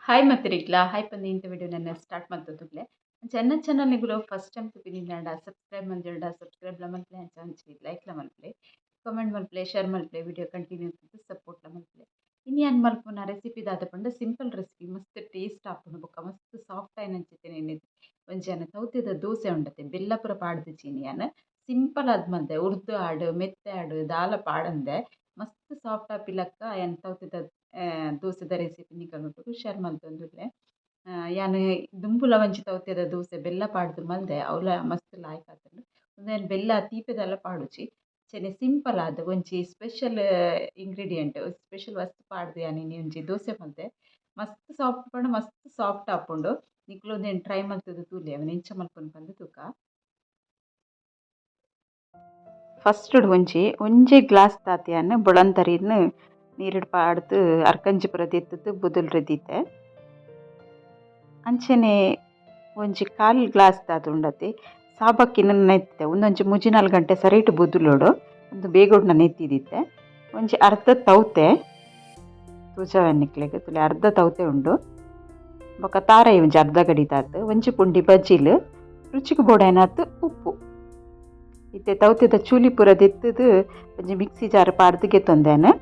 Hi ಮತ್ತಿರಿಗ್ಲಾ hi ಪಂದು ಇಂಥ video ನನ್ನ start ಮಾಡ್ತದುಗ್ಲೆ ಚೆನ್ನ ಚಾನಲ್ ನಿಗುಲು ಫಸ್ಟ್ ಟೈಮ್ ತುಪಿನಿಂದಾಂಡ ಸಬ್ಸ್ಕ್ರೈಬ್ ಮಂಜುಂಡ ಸಬ್ಸ್ಕ್ರೈಬ್ ಲ ಮಲ್ಪಲೆ ಅಂಚ ಅಂಚಿ ಲೈಕ್ ಲ ಮಲ್ಪಲೆ ಕಮೆಂಟ್ ಮಲ್ಪಲೆ ಶೇರ್ ಮಲ್ಪಲೆ ವಿಡಿಯೋ ಕಂಟಿನ್ಯೂ ಸಪೋರ್ಟ್ ಲ ಮಲ್ಪಲೆ. ಇನಿ ಯಾನ್ ಮಲ್ಪುನ ರೆಸಿಪಿ ದಾದ ಪಂಡ ಸಿಂಪಲ್ ರೆಸಿಪಿ ಮಸ್ತ್ ಟೇಸ್ಟ್ ಆಪುಂಡು ಬೊಕ್ಕ ಮಸ್ತ್ ಸಾಫ್ಟ್ ಆಯಿನಂಚಿತ್ತಿನ ಒಂಜಿ ಯಾನ್ ತೌತೆದ ದೋಸೆ ಉಂಡತೆ ಬೆಲ್ಲ ಪೂರ ಪಾಡ್ದಿಜಿ. ಯಾನ್ ಸಿಂಪಲ್ ಆದ್ ಮಲ್ದೆ, ಉರ್ದು ಆಡ್ ಮೆತ್ತೆ ಆಡ್ ದಾಲ ಪಾಡಂದೆ ಮಸ್ತ್ ಸಾಫ್ಟ್ ಆಪಿಲಕ್ಕ ಯಾನ್ ತೌತೆದ ದೋಸೆದ ರೆಸಿಪಿ ನಿಕಲ್ನೊಟ್ಟುಗು ಶೇರ್ ಮಲ್ತೊಂದುಲ್ಲೆ. ಯಾನ್ ದುಂಬುಲ ಒಂಜಿ ತೌತೆದ ದೋಸೆ ಬೆಲ್ಲ ಪಾಡ್ದು ಮಲ್ದೆ, ಅವ್ಲ ಮಸ್ತ್ ಲಾಯ್ಕ್ ಆತುಂಡು. ಉಂದೆನ್ ಬೆಲ್ಲ ತೀಪೆದಲ ಪಾಡುಜಿ. ಅಂಚನೆ ಸಿಂಪಲ್ ಆದ್ ಒಂಜಿ special ingredient special ವಸ್ತು ಪಾಡ್ದು ಯಾನ್ ಇನಿ ಒಂಜಿ ದೋಸೆ ಮಲ್ದೆ. ಮಸ್ತ್ ಸಾಫ್ಟ್ ಪಂಡ ಮಸ್ತ್ ಸಾಫ್ಟ್ ಆಪುಂಡು. ನಿಕುಲು ಉಂದೆನ್ ಟ್ರೈ ಮಲ್ತುದು ತೂಲೆ, ಅವೆನ್ ಎಂಚ ಮಲ್ಪುನು ಪಂದ್ ತೂಕ. ಫಸ್ಟ್ ಒಂಜಿ ಒಂಜಿ ಗ್ಲಾಸ್ ತಾತಿಯಾನ್ ಬೊಳಂತರಿನ್ ನೀರುಡ್ ಪಾಡ್ದು ಅರ್ಕಂಜಿ ಪೂರ ದೆತ್ತುದು ಬೊದುಲ್ರೆ ದೀತೆ. ಅಂಚನೆ ಒಂಜಿ ಕಾಲ್ ಗ್ಲಾಸ್ ದಾತ್ ಉಂಡತೆ ಸಾಬಕ್ಕಿನ ನೆತ್ತಿದೆ. ಉಂದೊಂಜಿ ಮೂಜಿ ನಾಲ್ ಗಂಟೆ ಸರಿಟ್ ಬೊದುಲೊಡು, ಉಂದು ಬೇಗೊಡು ನೆತ್ತಿದಿತ್ತೆ. ಒಂಜಿ ಅರ್ಧ ತೌತೆ ತೂಜಾವೆ ನಿಕ್ಲೆಗ್ ತುಲೆ, ಅರ್ಧ ತೌತೆ ಉಂಡು. ಬೊಕ್ಕ ತಾರಾಯಿ ಒಂಜಿ ಅರ್ಧ ಗಡಿತಾತ್, ಒಂಜಿ ಪುಂಡಿ ಬಜ್ಜಿಲ್, ರುಚಿಗೆ ಬೋಡಾಯಿನಾತ್ ಉಪ್ಪು. ಇತ್ತೆ ತೌತೆದ ಚೂಲಿ ಪೂರ ದೆತ್ತುದು ಒಂಜಿ ಮಿಕ್ಸಿ ಜಾರ್ ಪಾಡ್ದು ಗೆತ್ತೊಂದೇನು.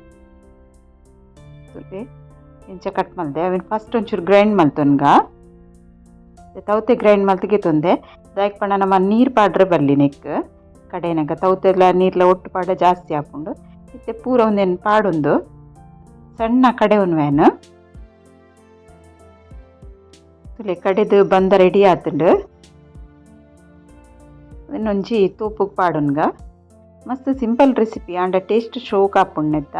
ತುಲೆ ಇಂಚ ಕಟ್ ಮಲ್ದೆ. ಅವೆನ್ ಫಸ್ಟ್ ಒಂಚೂರು ಗ್ರೈಂಡ್ ಮಲ್ತೊನ್ಗ. ತೌತೆ ಗ್ರೈಂಡ್ ಮಲ್ತ್ ಗೆತ್ತೊಂದೆ. ದಾಯೆಗ್ ಪಂಡ ನಮ ನೀರು ಪಾಡ್ರೆ ಬಲ್ಲಿ ನೆಕ್ ಕಡೆನಗ ತೌತೆಲ ನೀರ್ಲ ಒಟ್ಟು ಪಾಡ ಜಾಸ್ತಿ ಆಪುಂಡು. ಇತ್ತೆ ಪೂರ ಉಂದೆನ್ ಪಾಡೊಂದು ಸಣ್ಣ ಕಡೆ ಉನ್ವೇನು. ತುಲೆ ಕಡೆದು ಬಂದ ರೆಡಿ ಆತುಂಡು. ಒಂಜಿ ತೋಪುಗ್ ಪಾಡೊನ್ಗ. ಮಸ್ತ್ ಸಿಂಪಲ್ ರೆಸಿಪಿ ಆಂಡ ಟೇಸ್ಟ್ ಶೋಕ್ ಆಪುಂಡು ನೆತ್ತ.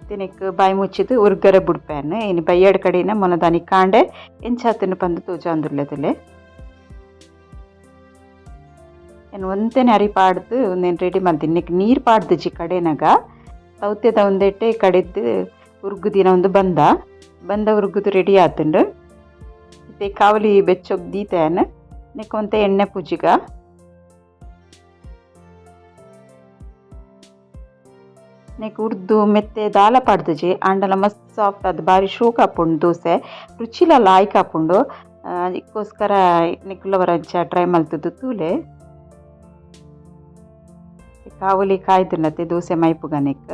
ತಿನೆಕ್ ಬಾಯಿ ಮುಚ್ಚಿದ್ ಉರ್ಗರೆ ಬುಡ್ಪೇನ್. ಇನಿ ಬಯ್ಯಡ್ ಕಡೆನ ಮೊನದಾನಿ ಕಾಂಡೆ ಎಂಚಾತುಂಡು ಪಂದ್ ತೋಜಾಂದುಲ್ಲೆ ತುಲೆ. ಯಾನ್ ಒಂತೆನೆ ಅರಿ ಪಾಡ್ದು ಉಂದೆನ್ ರೆಡಿ ಮಲ್ದಿನಿ. ನೆಕ್ ನೀರು ಪಾಡ್ದಿಜಿ ಕಡೆನಗ. ತೌತೆದ ಉಂದೆಟೆ ಕಡೆದ್ ಉರ್ಗುದಿನ ಉಂದು ಬಂದ ಬಂದ ಉರ್ಗುದು ರೆಡಿ ಆತುಂಡು. ಇತ್ತೆ ಕಾವಲಿ ಬೆಚ್ಚೊಗ್ ದೀತೆ ಯಾನ್. ನೆಕ್ ಒಂತೆ ಎಣ್ಣೆ ಪೂಜಿಗ. ನೆಕ್ ಉರ್ದು ಮೆತ್ತೆ ದಾಲ ಪಾಡ್ದಿಜಿ ಆಂಡಲ ಮಸ್ತ್ ಸಾಫ್ಟ್ ಆದ್ ಬಾರಿ ಶೋಕ್ ಆಪುಂಡು ದೋಸೆ, ರುಚಿಲ ಲಾಯ್ಕ್ ಆಪುಂಡು. ಅಕ್ಕೋಸ್ಕರ ನಿಕುಲ ಒರ ಟ್ರೈ ಮಲ್ತುದು ತೂಲೆ. ಕಾವಲಿ ಕಾಯ್ದುಂಡತೆ ದೋಸೆ ಮೈಪುಗ ನೆಕ್.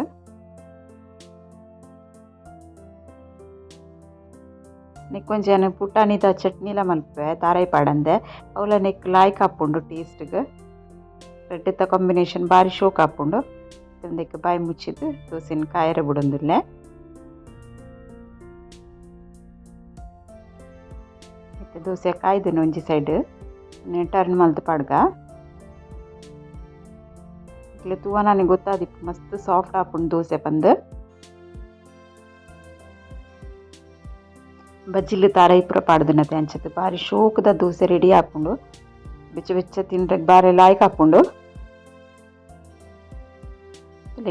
ನೆಕ್ ಒಂಜಿ ಯಾನ್ ಪುಟಾಣಿದ ಚಟ್ನಿಲ ಮಲ್ಪುವೆ ತಾರಾಯಿ ಪಾಡಂದೆ, ಅವ್ಲ ನೆಕ್ ಲಾಯ್ಕ್ ಆಪುಂಡು ಟೇಸ್ಟ್ಗ್. ರಡ್ಡೆತ ಕಾಂಬಿನೇಷನ್ ಬಾರಿ ಶೋಕ್ ಆಪುಂಡು. ಉಂದೆಕ್ ಬಾಯಿ ಮುಚ್ಚಿದ್ ದೋಸೆನ್ ಕಾಯರೆ ಬುಡೊಂದುಲ್ಲೆ. ಇತ್ತೆ ದೋಸೆ ಕಾಯ್ದುಂಡು ಒಂಜಿ ಸೈಡ್ ಟರ್ನ್ ಮಲ್ತ್ ಪಾಡ್ಗ. ಇಕ್ಲೆ ತೂವನಾನೆ ಗೊತ್ತಾದಿಪ್ಪು ಮಸ್ತ್ ಸಾಫ್ಟ್ ಆಪುಂಡು ದೋಸೆ ಪಂದ್. ಬಜ್ಜಿಲ್ ತಾರಾಯಿ ಪೂರ ಪಾಡ್ದಿನತೆ ಅಂಚತೆ ಬಾರಿ ಶೋಕುದ ದೋಸೆ ರೆಡಿ ಆಪುಂಡು. ಬೆಚ್ಚ ಬೆಚ್ಚ ತಿನ್ರೆಗ್ ಬಾರಿ ಲಾಯ್ಕ್ ಆಪುಂಡು.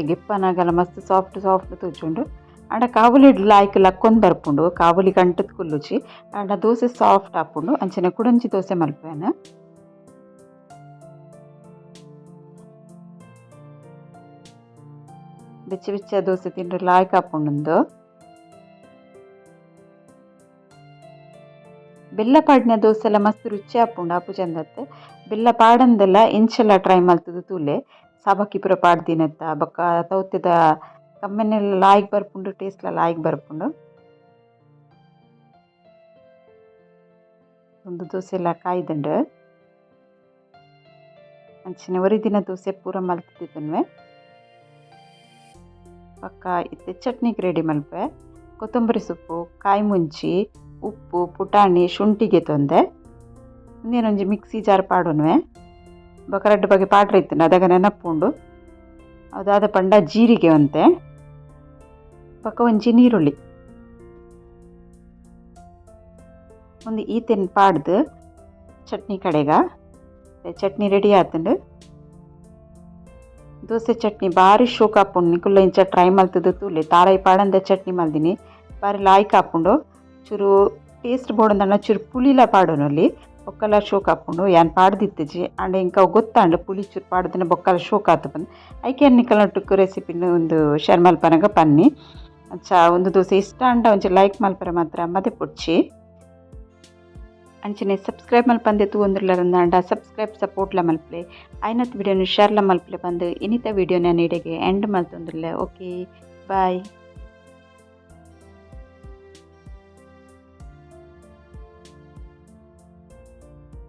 ಗೆಪ್ಪನಾಗಲ ಮಸ್ತ್ ಸಾಫ್ಟ್ ಸಾಫ್ಟ್ ತೋಜುಂಡು. ಆಂಡ ಕಾವಲಿ ಲಾಯ್ಕ್ ಲಕ್ಕೊಂದು ಬರ್ಪುಂಡು, ಕಾವಲಿ ಕಂಟದ್ ಕುಲ್ಲುಜಿ. ಆಂಡ ದೋಸೆ ಸಾಫ್ಟ್ ಆಪುಂಡು. ಅಂಚನೆ ಕುಡೊಂಜಿ ದೋಸೆ ಮಲ್ಪುವೆನ್. ಬೆಚ್ಚ ಬೆಚ್ಚ ದೋಸೆ ತಿನ್ರೆ ಲಾಯ್ಕ್ ಆಪುಂಡು. ಬೆಲ್ಲ ಪಾಡಿನ ದೋಸೆಲ ಮಸ್ತ್ ರುಚಿ ಆಪುಂಡು ಆಪುಜಂದತ್ತೆ. ಬೆಲ್ಲ ಪಾಡಂದೆಲ ಇಂಚಲ ಟ್ರೈ ಮಲ್ತುದು ತೂಲೆ. ಸಾಬಕ್ಕಿ ಪೂರ ಪಾಡ್ದಿನತ್ತ ಬೊಕ್ಕ ತೌತೆದ ಕಮ್ಮೆನೆಲ ಲಾಯ್ಕ್ ಬರ್ಪುಂಡು, ಟೇಸ್ಟ್ಲ ಲಾಯ್ಕ್ ಬರ್ಪುಂಡು. ಉಂದು ದೋಸೆಲ ಕಾಯ್ದುಂಡು. ಅಂಚನೆ ಒರಿದಿನ ದೋಸೆ ಪೂರ ಮಲ್ತ್ ದೆತೊನ್ವೆ. ಬೊಕ್ಕ ಇತ್ತೆ ಚಟ್ನಿಗ್ ರೆಡಿ ಮಲ್ಪುವೆ. ಕೊತ್ತಂಬರಿ ಸೊಪ್ಪು, ಕಾಯಿ ಮುಂಚಿ, ಉಪ್ಪು, ಪುಟಾಣಿ, ಶುಂಠಿ ಗೆತೊಂದೆ. ಉಂದೆನ್ ಒಂಜಿ ಮಿಕ್ಸಿ ಜಾರ್ ಪಾಡೊನ್ವೆ. ಬೊಕ ರಡ್ಡ್ ಬಗೆ ಪಾಡ್ರೆ ಇತ್ತುಂಡು ಅದಗ ನೆನಪುಂಡು. ಅವು ದಾದ ಪಂಡ ಜೀರಿಗೆ ಒಂತೆ ಬೊಕ ಒಂಜಿ ನೀರುಳ್ಳಿ. ಉಂದು ಈತೆನ್ ಪಾಡ್ದು ಚಟ್ನಿ ಕಡೆಗ. ಚಟ್ನಿ ರೆಡಿ ಆತುಂಡು. ದೋಸೆ ಚಟ್ನಿ ಬಾರಿ ಶೋಕ್ ಆಪುಂಡು. ನಿಕುಲ್ಲ ಇಂಚ ಟ್ರೈ ಮಲ್ತುದು ತೂಲೆ. ತಾರಾಯಿ ಪಾಡಂದೆ ಚಟ್ನಿ ಮಲ್ದಿನಿ, ಬಾರಿ ಲಾಯ್ಕ್ ಆಪುಂಡು. ಚೂರು ಟೇಸ್ಟ್ ಬೋಡಂದಾಂಡ ಚೂರು ಪುಳಿಲ ಪಾಡೊನೊಲಿ, ಬೊಕ್ಕಲ ಶೋಕ್ ಆಪುಂಡು. ಯಾನ್ ಪಾಡ್ದಿತ್ತಿಜಿ ಆಂಡ ಎಂಕ್ ಅವು ಗೊತ್ತಾಂಡ್ ಪುಳಿ ಚೂರು ಪಾಡ್ದಿನ ಬೊಕ್ಕಲ ಶೋಕ್ ಆತು ಪಂದ್. ಐಕೆ ಯಾನ್ ನಿಕಲ್ನೊಟ್ಟುಗು ರೆಸಿಪಿನ್ ಉಂದು ಶೇರ್ ಮಲ್ಪನಗ ಪನ್ನಿ. ಅಂಚ ಉಂದು ದೋಸೆ ಇಷ್ಟ ಆಂಡ ಒಂಜಿ ಲೈಕ್ ಮಲ್ಪರೆ ಮಾತ್ರ ಮದಪೊಡ್ಚಿ. ಅಂಚನೆ ಸಬ್ಸ್ಕ್ರೈಬ್ ಮಲ್ಪಂದೆ ತೂವೊಂದುಲ್ಲರಂದಾಂಡ ಸಬ್ಸ್ಕ್ರೈಬ್ ಸಪೋರ್ಟ್ಲ ಮಲ್ಪಲೆ, ಆಯ್ನತ್ ವಿಡಿಯೋನು ಶೇರ್ಲ ಮಲ್ಪಲೆ ಪಂದ್ ಇನಿತ ವಿಡಿಯೋನ ಇಡೆಗೆ ಎಂಡ್ ಮಲ್ತೊಂದುಲ್ಲೆ. Okay, bye.